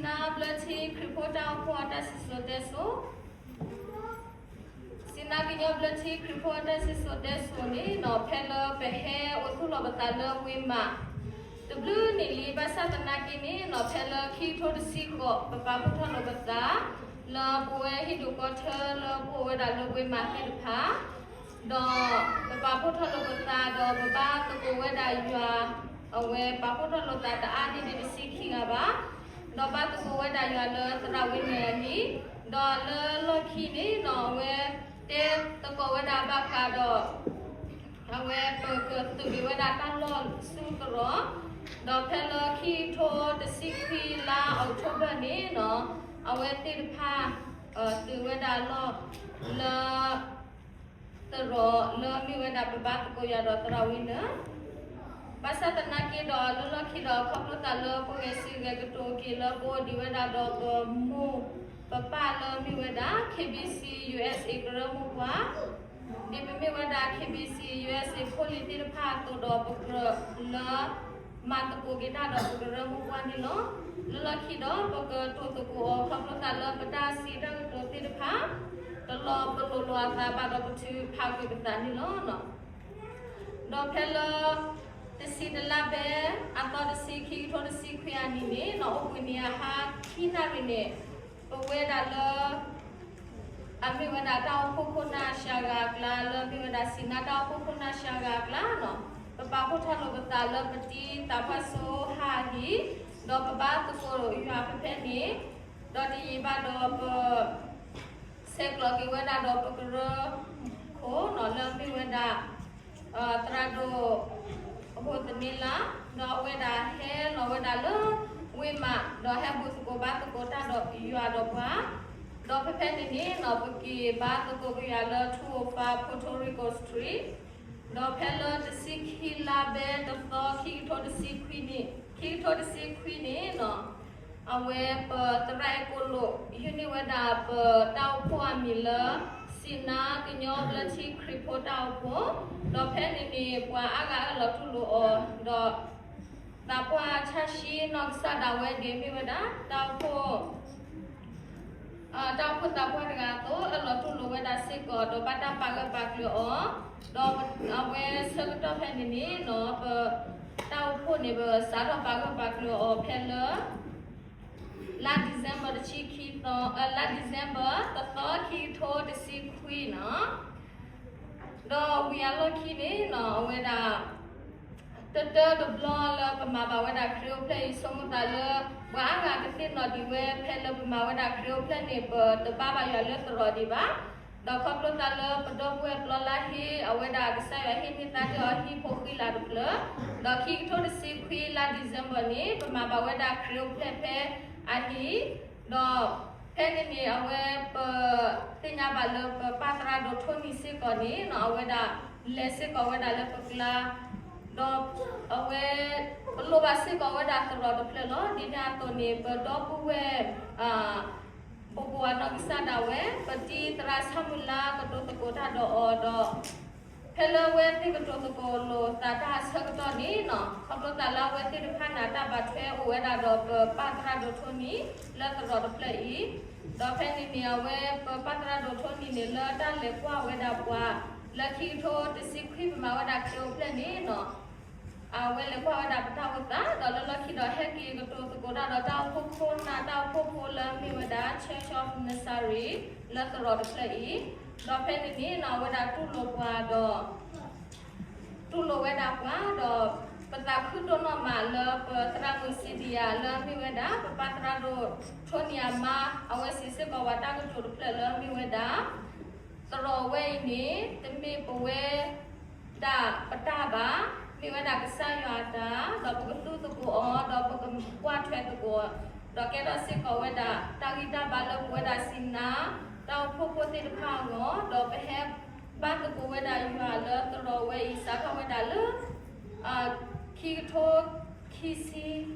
စံးနါဘျၢထံခရံာ်ဖိတၢ်အိၣ်ဖှိၣ်အတၢ်စံၣ်စိၤတဲစိၤ, စံးနါကညီဘျၢထံခရံာ်ဖိအတၢ်စံၣ်စိၤတဲစိၤန့ၣ်နီၤ ဖဲလၢပဟဲအိၣ်သူၣ်လီၤပသးလၢဝ့ၢ်မး တဘျုးနံၣ်လံ ဘၣ်ဆၣ်သနာ်က့န့ၣ်နီၤ ဖဲလၢခံကထိတဆံဃိး ပပာ်ဖှိၣ်ထီၣ်လိာ်ပသး လၢပဝဲဟံၣ်ဒူၣ်ကီၢ်ထၢလၢပအိၣ်ဝဲဒၣ်လၢဝ့ၢ်မးသ့ၣ်တဖၣ် ဒီးပပာ်ဖှိၣ်ထီၣ်လိာ်ပသးဒီးပဘါသကိးဝဲဒၣ်ယွၤ, အဝဲပာ်ဖှိၣ်ထီၣ်လိာ်သးတအါန့ၢ်ဒံးတဆံခံဂၤဘၣ်, ဒီးဘါသကိးဝဲဒၣ်ယွၤလၢသရၣ်ဝံနၢၤအဟံၣ်, ဒီးလၢလီၢ်ခံန့ၣ်နီၤ အဝဲတဲသကိးဝဲဒၣ်ဘၣ်ဃးဒီး အဝဲပကသုးက့ၤဝဲဒၣ်တၢ်လီၢ်ဆူသရိာ်, ဒီးဖဲလၢခံကထိတဆံခွံလါအီးကထိဘၢၣ်န့ၣ်နီၤ အဝဲသ့ၣ်တဖၣ် သုးဝဲဒၣ်လီၢ်လၢ သရိာ်လၢမ့ၢ်ဝဲဒၣ်ပဘါသကိးယွၤဒီးသရၣ်ဝံနၢၤ, ဘၣ်ဆၣ်သနာ်က့ဒီးလၢလီၢ်ခံဒီး ခီဖျိသးလၢပဂဲၤဆံဂဲၤကတိၤက့ၤလၢပအိၣ်ဒံးဝဲဒၣ်ဒီးပမိၢ်ပပၢ်လၢမ့ၢ်ဝဲဒၣ် K B C U S A ကရၢမိၢ်ပှၢ်, ဒ်ပမ့ၢ်ဝဲဒၣ် K B C U S A ဖိလံၤသ့ၣ်တဖၣ်အသိးဒီးပကြၢးလၢ မၤသကိးက့ၤတၢ်ဒီးပကရၢမိၢ်ပှၢ်န့ၣ်လီၤ. လၢလီၢ်ခံဒီးပကတိၤသကိးအီၤ ခီဖျိသးလၢပတၢ်စံးတၢ်ကတိၤသ့ၣ်တဖၣ် တလီၤပလိာ်လိာ်အသးဘၣ်ဒီးပထုးဖးကွံာ်ပသးန့ၣ်လီၤ. ဒီးဖဲလၢ တဆံတလါဘဲ အသီတဆံခံကထိတဆံခွံအနံၤန့ၣ်နီၤ အိၣ်ဘှံးနံၤအဟါခံနၣ်ရံၣ်န့ၣ် ပဝဲဒၣ်လၢ အမ့ၢ်ဝဲဒၣ်တၢ်အိၣ်ဖှိၣ်ခိၣ်နၢ်စှၤဂၤအကျါ လၢအမ့ၢ်ဝဲဒၣ်စံးနါတၢ်အိၣ်ဖှိၣ်ခိၣ်နၢ်စှၤဂၤအကျါနီၤ ပပာ်ဖှိၣ်ထီၣ်လိာ်ပသးလၢပတံၤသးပှၢ်စိဟါအဟံၣ်, ဒီးပဘါသကိးယွၤဖဲဖဲန့ၣ်, ဒီးတယံာ်ဘၣ်ဒီးပ ဆဲးကျိးက့ၤဝဲဒၣ်ဒီးပကရၢခိၣ်နီၤ လၢအမ့ၢ်ဝဲဒၣ် သရၣ်ဒိၣ် အဟိသန့လါ, ဒီးအဝဲဒၣ်ဟဲလီၤဝဲဒၣ်လၢဝ့ၢ်မး ဒီးဟဲဘူၣ်သကိးဘါသကိးတၢ်ဒီးယွၤဒီးပှၤ, ဒီးဖဲဖဲန့ၣ်န့ၣ်နီၤ ပက့ၤဘါသကိးက့ၤယွၤလၢ two oh five Puerto Rico Street, ဒီးဖဲလၢတဆံခံလါဘဲတသီ ခံကထိတဆံခွံန့ၣ်, ခံကထိတဆံခွံန့ၣ်နီၤ အဝဲပသရၣ်အဲၣ်ကိၣ်လိာ် ဟံးန့ၢ်ဝဲဒၣ်ပတၢ်အိၣ်ဖှိၣ်အမံၤလၢ စံးနါကညီဘျၢထံခရံာ်ဖိတၢ်အိၣ်ဖှိၣ်, ဒီးဖဲန့ၣ်န့ၣ် ပှၤအါဂၤအၢၣ်လီၤတူၢ်လိာ်အီၤ, ဒီး သးပှၢ်ဆၣ်ဆှံနီၢ်ကစၢ်ဒၣ်ဝဲဒၣ်မ့ၢ်ဝဲဒၣ် တၢ်အိၣ်ဖှိၣ် တၢ်အိၣ်ဖှိၣ်သးပှၢ်တဂၤအသိး အၢၣ်လီၤတူၢ်လိာ်ဝဲဒၣ်စ့ၢ်ကီး ဒီးဘၣ်တၢ်ပာ်ဂၢၢ်ပာ်ကျၢၤအီၤ, ဒီးအဝဲဆၢကတီၢ်ဖဲန့ၣ်န့ၣ်နီၤ ပတၢ်အိၣ်ဖှိၣ်န့ၣ် ပစးထီၣ်ပာ်ဂၢၢ်ပာ်ကျၢၤအီၤဖဲလၢ လါ December တဆံခံသီ, လါ December တသီ ခံကထိတဆံခွံနီၤ. ဒီးဝံၤအလီၢ်ခံန့ၣ်နီၤ အဝဲဒၣ် တတၢတဘျီလၢပမၤဘၣ်ဝဲဒၣ်ခရံာ်အိၣ်ဖျဲၣ်အံၤ ဆိကမိၣ်သးလၢ ပှၤအါဂၤကသ့ၣ်နီၣ်ဒံးဝဲ ဖဲလၢပမၤဝဲဒၣ်ခရံာ်အိၣ်ဖျဲၣ်န့ၣ် ပတဘါဘၣ်ယွၤလၢသရိာ်ဒံးဘၣ်. ဒီးခီဖျိသးလၢပဒီပုၢ်ဝဲၢ်ပျီလၢဟ့ၣ် အဝဲဒၣ်ကစၢ်ယွၤဟ့ၣ်န့ၢ်သးဒီးအဟံၣ်ဖိဃံလၤတဖျၢၣ်, ဒီးခံကထိတဆံခွံလါ December န့ၣ် ပမၤဘၣ်ဝဲဒၣ်ခရံာ်အိၣ်ဖျဲၣ်ဖဲအဟံၣ်, ဒီးဖဲန့ၣ်န့ၣ် အဝဲပသ့ၣ်ညါဘၣ်လၢပပၢ်သရၣ်ဒိၣ်ထိၣ်နံၤစ့ၢ်ကီးန့ၣ်နီၤ အဝဲဒၣ်လဲၤစ့ၢ်ကီးဝဲဒၣ်လၢပကျါ, ဒီးအဝဲ ပလိၣ်ဘၣ်စ့ၢ်ကီးဝဲဒၣ်သရိာ်တဖျၢၣ်လီၤ. ဒ်န့ၣ်အသိးန့ၣ် ပဒီပုၢ်ဝဲၢ် ဘိးဘိးအနီၢ်ကစၢ်ဒၣ်ဝဲ ပတံၤသရၣ်ဆၣ်မုၢ်လါကတိၤသကိးတၢ်ဒီးအီၤဒီး ဖဲလၢအဝဲသ့ၣ်ကတိၤသကိးလိာ်သးတၢ်အဆၢကတီၢ်န့ၣ်နီၤ ခီဖျိသးလၢအဝဲသ့ၣ်တဖၣ်န့ၣ် တၢ်ဘၣ်ထွဲအိၣ်ဝဲဒၣ်ဒီးပပၢ်သရၣ်ဒိၣ်ထိၣ်နံၤ လၢသရိာ်တဖျၢၣ်အံၤ, ဒီးဖဲန့ၣ်န့ၣ် အဝဲပပၢ်သရၣ်ဒိၣ်ထိၣ်နံၤန့ၣ် လၢတၢ်လဲၤကွၢ်ဝဲဒၣ်ပှၤ လၢခံကထိတဆံခွံပမၤဝဲဒၣ်ခရံာ်အိၣ်ဖျဲၣ်န့ၣ်နီၤ အဝဲလဲၤကွၢ်ဝဲဒၣ်ပတၢ်အိၣ်သး ဒီးလၢလီၢ်ခံဒီးဟဲက့ၤကတိၤသကိးတၢ်ဒီးတၢ်အိၣ်ဖှိၣ်ခိၣ်နၢ် တၢ်အိၣ်ဖှိၣ်ဖိလၢအမ့ၢ်ဝဲဒၣ် Church of Nazarene လၢသရိာ်တဖျၢၣ်အံၤ, ဒီးဖဲန့ၣ်န့ၣ်နီၤ အဝဲဒၣ်တူၢ်လိာ်ပှၤဒီး တူၢ်လိာ်ဝဲဒၣ်ပှၤဒီး ပသးခုဒိၣ်နီၢ်မးလၢပသရၣ်မုၣ်စံဒံယၤ လၢအမ့ၢ်ဝဲဒၣ် ပပၢ်သရၣ်ဒိၣ်ထိၣ်နံၤအမါ အဝဲစံးစ့ၢ်ကီးပှၤတၢ်ကတိၤတဖျၢၣ်လၢအမ့ၢ်ဝဲဒၣ် သရိာ်ဝဲအံၤန့ၣ် တမ့ၢ်ပဝဲဒၣ်ပတၢ်ဘၣ်, မ့ၢ်ဝဲဒၣ်ကစၢ်ယွၤအတၢ်, ဒီးပကသူသကိးအီၤ ဒီးပကကွၢ်ထွဲသကိးအီၤ, ဒီးကဲထီၣ်စ့ၢ်ကီးဝဲဒၣ် တၢ်ဂံၢ်တၢ်ဘါလၢပဝဲဒၣ်စံးနါ တၢ်အိၣ်ဖှိၣ်ဖိသ့ၣ်တဖၣ်အဂီၢ်, ဒီးပဟဲဘါသကိးဝဲဒၣ်ယွၤလၢသရိာ်ဝဲအံၤ စးထီၣ်ဝဲဒၣ်လၢ ခံကထိခံဆံ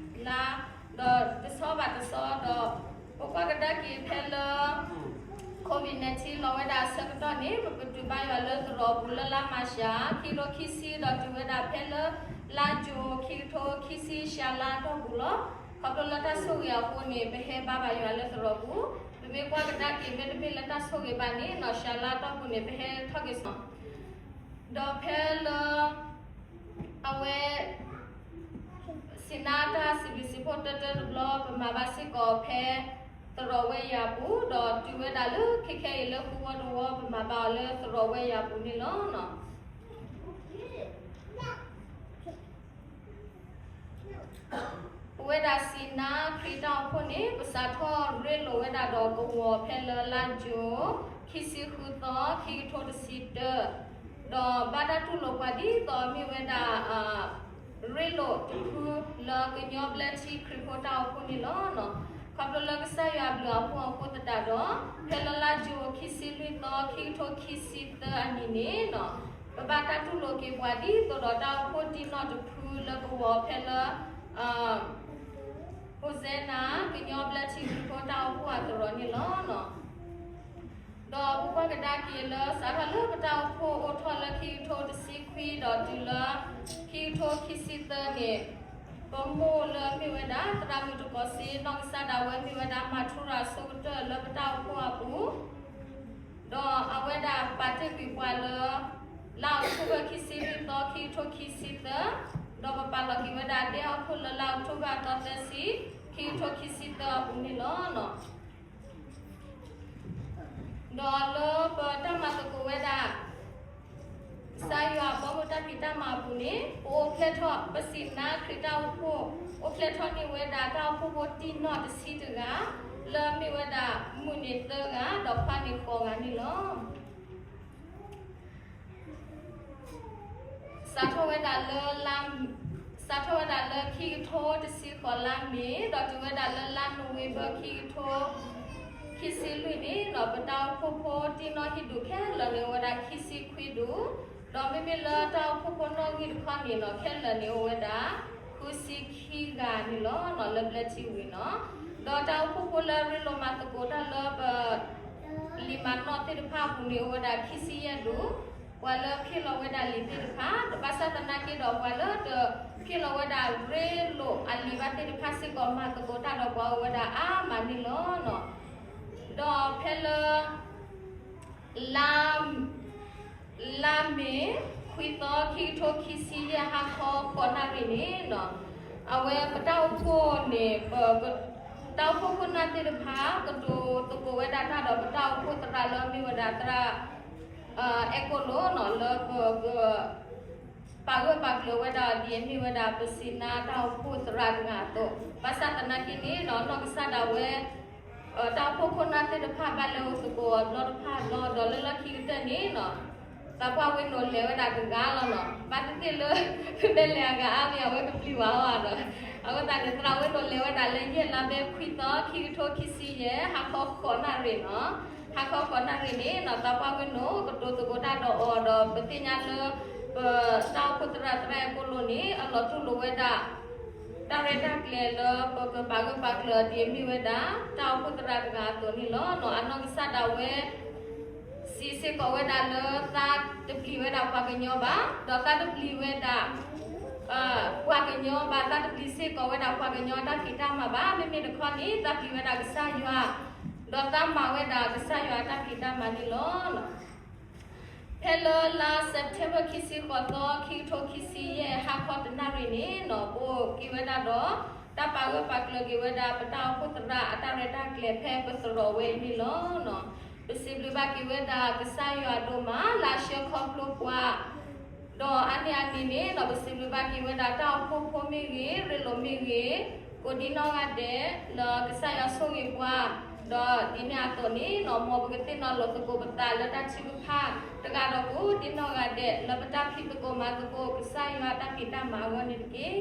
လါ, ဒီးတဆီဘၣ်တဆီဒီး ပကွၢ်ကဒါက့ၤဖဲလၢ COVID nineteen လီၤဝဲဒၣ်အဆၢကတီၢ်န့ၣ် ပပတုာ်ဘါယွၤလၢသရိာ်အပူၤလၢလါမၢ်ၡး ခံကထိခံဆံ ဒီးတုၤဝဲဒၣ်ဖဲလၢ လါယူၤ ခံကထိခံဆံ ရှၤလါအတီၢ်ပူၤလီၤ. ခီဖျိလၢတၢ်ဆိၣ်ဂ့ၤအဃိန့ၣ် ပဟဲဘါဘၣ်ယွၤလၢသရိာ်ပူၤ, ပမ့ၢ်ကွၢ်ကဒါက့ၤ မ့တမ့ၢ်လၢတၢ်ဆိၣ်ဂ့ၤဘၣ်န့ၣ် နီၢ်ရှၤလါတီၢ်ပူၤန့ၣ် ပဟဲထီၣ်က့ၤစီ ဒီးဖဲလၢ အဝဲ စံးနါတၢ်စံးဘျုးစံးဖှိၣ်တၢတၢတဘျီ ပမၤဘၣ်စ့ၢ်ကီးဖဲ သရိာ်ဝဲယၤပူၤ, ဒီးတုၤဝဲဒၣ်လၢခဲခဲအံၤလၢဃုဝီတဝီ ပမၤဘၣ်အီၤလၢသရိာ်ဝဲယၤပူၤန့ၣ်လီၤ. ပဝဲဒၣ်စံးနါခရံာ်တၢ်အိၣ်ဖှိၣ်န့ၣ် ပစးထီၣ်ရ့လိာ်ဝဲဒၣ်ဒီးကဝီၤဖဲလၢလါယူၤ ခံဆံဃုသီ ခံကထိတဆံတၢ, ဒီးဘၣ်တၢ်တူၢ်လိာ်ပှၤဒ်သိးမ့ၢ်ဝဲဒၣ် ရ့လိာ်တဖုလၢကညီဘျၢထံခရံာ်ဖိတၢ်အိၣ်ဖှိၣ်န့ၣ်လီၤ. ခီဖျိလၢကစၢ်ယွၤအဘျုးအဖှိၣ်အဃိသတးဒီး ဖဲလၢလါယူၤခံဆံလွံၢ်သီ ခံကထိခံဆံသၢအနံၤန့ၣ် ပဘၣ်တၢ်တူၢ်လိာ်က့ၤပှၤဒ်သိးဒီးတၢ်အိၣ်ဖှိၣ်တံၢ်နီၢ်တဖုလၢကဝီၤဖဲလၢ ဟိစဲနၤ ကညီဘျၢထံခရံာ်ဖိတၢ်အိၣ်ဖှိၣ်အသရိာ်န့ၣ်လီၤ. ဒီးပကွၢ်ကဒါက့ၤလၢ စးထီၣ်လၢပတၢ်အိၣ်ဖှိၣ်အိၣ်ထီၣ်လၢခံကထိတဆံခွံဒီးတုၤလၢ ခံကထိခံဆံသၢန့ၣ် ပမိၢ်လၢမ့ၢ်ဝဲဒၣ် သရၣ်မုၣ်တကိးစ့ နီၢ်ကစၢ်ဒၣ်ဝဲမ့ၢ်ဝဲဒၣ် မၤထူရၤအဆိကတၢၢ်လၢပတၢ်အိၣ်ဖှိၣ်အပူၤ ဒီးအဝဲဒၣ်ပာ်တ့ၢ်ကွံာ်ပှၤလၢ လါအီးထိဘၢၣ်ခံဆံလွံၢ်သီ ခံကထိခံဆံသၢ, ဒီးပပာ်လီၤက့ၤဝဲဒၣ်ဒဲဟီၣ်ခိၣ်လၢလါအီးထိဘၢၣ်အသီသၢဆံ ခံကထိခံဆံသၢအပူၤန့ၣ်လီၤ. ဒီးလၢပတၢ်မၤသကိးဝဲဒၣ် ကစၢ်ယွၤအဘီမုၢ်တၢ်ဖံးတၢ်မၤအပူၤန့ၣ် ပအိၣ်ဖျဲၣ်ထီၣ် ပစံးနါခရံာ်တၢ်အိၣ်ဖှိၣ် အိၣ်ဖျဲၣ်ထီၣ်န့ၢ်ဝဲဒၣ်တၢ်အိၣ်ဖှိၣ်ဖိတံၢ်နီၢ်တဆံတဂၤ လၢမ့ၢ်ဝဲဒၣ်မုၣ်န့ၣ်သၢဂၤ ဒီးခွါန့ၣ်ဃိးဂၤန့ၣ်လီၤ. စးထီၣ်ဝဲဒၣ်လၢ စးထီၣ်ဝဲဒၣ်လၢခံကထိတဆံဃိးလါမ့ၤ ဒီးတုၤဝဲဒၣ်လၢလါနိၣ်ဝ့ဘၢၣ်ခံကထိ ခံဆံလွံၢ်န့ၣ်ဒီး ပတၢ်အိၣ်ဖှိၣ်ဖိတံၢ်နီၢ်ဟံၣ်ဒူၣ်ခဲလၢာ်န့ၣ် အိၣ်ဝဲဒၣ်ခံဆံခွံဒူၣ်, ဒီးမ့မ့ၢ်လၢတၢ်အိၣ်ဖှိၣ်ဖိနီၣ်ဂံၢ်တခီန့ၣ်နီၤ ခဲလၢာ်န့ၣ်အိၣ်ဝဲဒၣ် ဃုဆံခံဂၤန့ၣ်လီၤ လၢဘျၢထံဝံၤနီၤ. ဒီးတၢ်အိၣ်ဖှိၣ်ဖိလၢရ့လိာ်မၤသကိးတၢ်လၢပ လံာ်မၤနီၣ်သ့ၣ်တဖၣ်အပူၤန့ၣ် အိၣ်ဝဲဒၣ်ခံဆံယဲၢ်ဒူၣ်, ပှၤလၢဖ့ၣ်လီၤဝဲဒၣ်လံာ်သ့ၣ်တဖၣ်, ဘၣ်ဆၣ်သနာ်က့ဒီး ပှၤလၢတဖ့ၣ်လီၤဝဲဒၣ်ရ့လိာ်အလံာ်ဘၣ်သ့ၣ်တဖၣ်စ့ၢ်ကီး မၤသကိးတၢ်ဒီးပှၤအိၣ်ဝဲဒၣ်အါမးန့ၣ်လီၤ. ဒီးဖဲလၢ လါ လါမ့ၤ ခွံသီ ခံကထိခံဆံယဲၢ် ဟါခီဃိးနၣ်ရံၣ်န့ၣ်နီၤ, အဝဲပတၢ်အိၣ်ဖှိၣ်န့ၣ် ပ တၢ်အိၣ်ဖှိၣ်ခိၣ်နၢ်သ့ၣ်တဖၣ် ကဒိးသကိးဝဲဒၣ်တၢ်ဒီးပတၢ်အိၣ်ဖှိၣ်သရၣ်လၢမ့ၢ်ဝဲဒၣ်သရၣ် အဲၣ်ကိၣ်လိနီၤ လၢပက ပာ်ဂၢၢ်ပာ်ကျၢၤဝဲဒၣ်ဒ်အမ့ၢ်ဝဲဒၣ် ပစံးနါတၢ်အိၣ်ဖှိၣ်သရၣ်တဂၤအသိး, ဘၣ်ဆၣ်သနာ်က့န့ၣ်နီၤ နီၢ်ကစၢ်ဒၣ်ဝဲ တၢ်အိၣ်ဖှိၣ်ခိၣ်နၢ်သ့ၣ်တဖၣ်ဘၣ်လဲၤအိၣ်သကိးအီၤတဘျီတဖၣ်တဘျီ ဒီးလၢလီၢ်ခံကတၢၢ်န့ၣ်နီၤ သးပှၢ်ဝ့ၢ်နိးလဲၤဝဲဒၣ်တဂၤလီၤနီၤ, ဘၣ်သ့ၣ်သ့ၣ်လၢ မ့ၢ်လဲၤအဂၤအါမံၤ အဝဲကပျံၤဝဲအီၤဒီး အဃိသတးန့ၣ် သရၣ်ဝ့ၢ်နိးလဲၤဝဲဒၣ်လၢယဲၢ်လါဘဲခွံသီ ခံကထိခံဆံယဲၢ် ဟါခီဃိးနၣ်ရံၣ်နီၤ, ဟါခီဃိးနၣ်ရံၣ်န့ၣ်နီၤ သးပှၢ်ဝ့ၢ်နိးကဒိးသကိးတၢ်ဒီးအီၤဒီး ပသ့ၣ်ညါလၢ ပတၢ်အိၣ်ဖှိၣ်သရၣ် သရၣ်အဲၣ်ကိၣ်လိန့ၣ် အလီၤတူၢ်လိာ်ဝဲဒၣ် တၢ်ရဲၣ်တၢ်ကျဲၤလၢပကပာ်ဂၢၢ်ပာ်ကျၢၤဒ်အမ့ၢ်ဝဲဒၣ် တၢ်အိၣ်ဖှိၣ်သရၣ်တဂၤအသိးန့ၣ်လီၤ. အနီၢ်ကစၢ်ဒၣ်ဝဲ စံးစ့ၢ်ကီးဝဲဒၣ်လၢသးတပျံၤဝဲဒၣ်ပှၤကညီဘၣ်, ဒီးသးတပျံၤဝဲဒၣ် ပှၤကညီဘၣ်, သးတပျံၤစ့ၢ်ကီးဝဲဒၣ်ပှၤကညီအတၢ်ဖံးတၢ်မၤဘၣ်, မ့မ့ၢ်တခီန့ၣ် သးပျံၤဝဲဒၣ်ကစၢ်ယွၤ, ဒီးသးမၤဝဲဒၣ်ကစၢ်ယွၤအတၢ်ဖံးတၢ်မၤန့ၣ်လီၤ. ဖဲလၢလါ September ခံဆံဃိးသီ ခံကထိခံဆံယဲၢ် ဟါခီတနၣ်ရံၣ်န့ၣ်နီၤ ပအိၣ်က့ၤဝဲဒၣ်ဒီး တၢ်ပာ်ဂၢၢ်ပာ်ကျၢၤက့ၤဝဲဒၣ် ပတၢ်အိၣ်ဖှိၣ်သရၣ်အတၢ်ရဲၣ်တၢ်ကျဲၤဖဲပသရိာ်ဝဲအံၤန့ၣ်လီၤ. ပစံးဘျုးဘၣ်က့ၤဝဲဒၣ်ကစၢ်ယွၤဒိၣ်မး လၢအဆှၢခီဖျိပှၤ ဒီးအါန့ၢ်အန့ၣ်န့ၣ်နီၤ ပစံးဘျုးဘၣ်က့ၤဝဲဒၣ်တၢ်အိၣ်ဖှိၣ်ဖိမ့ၢ်ဂ့ၤ ရ့လိာ်မ့ၢ်ဂ့ၤ ကိးဒံနီၢ်ဂၤဒဲး လၢကစၢ်ယွၤဆိၣ်ဂ့ၤပှၤ, ဒီးဒ်န့ၣ်အသိးန့ၣ်နီၤ မ်ပကသ့ၣ်နီၣ်လိာ်သကိးပသးလၢတၢ်ထုကဖၣ်တဂၤဒီးကိးဒံနီၢ်ဂၤဒဲး လၢပတၢ်ဖံးသကိးမၤသကိးကစၢ်ယွၤတၢ်ဖံးတၢ်မၤအဂီၢ်န့ၣ်တက့ၢ်.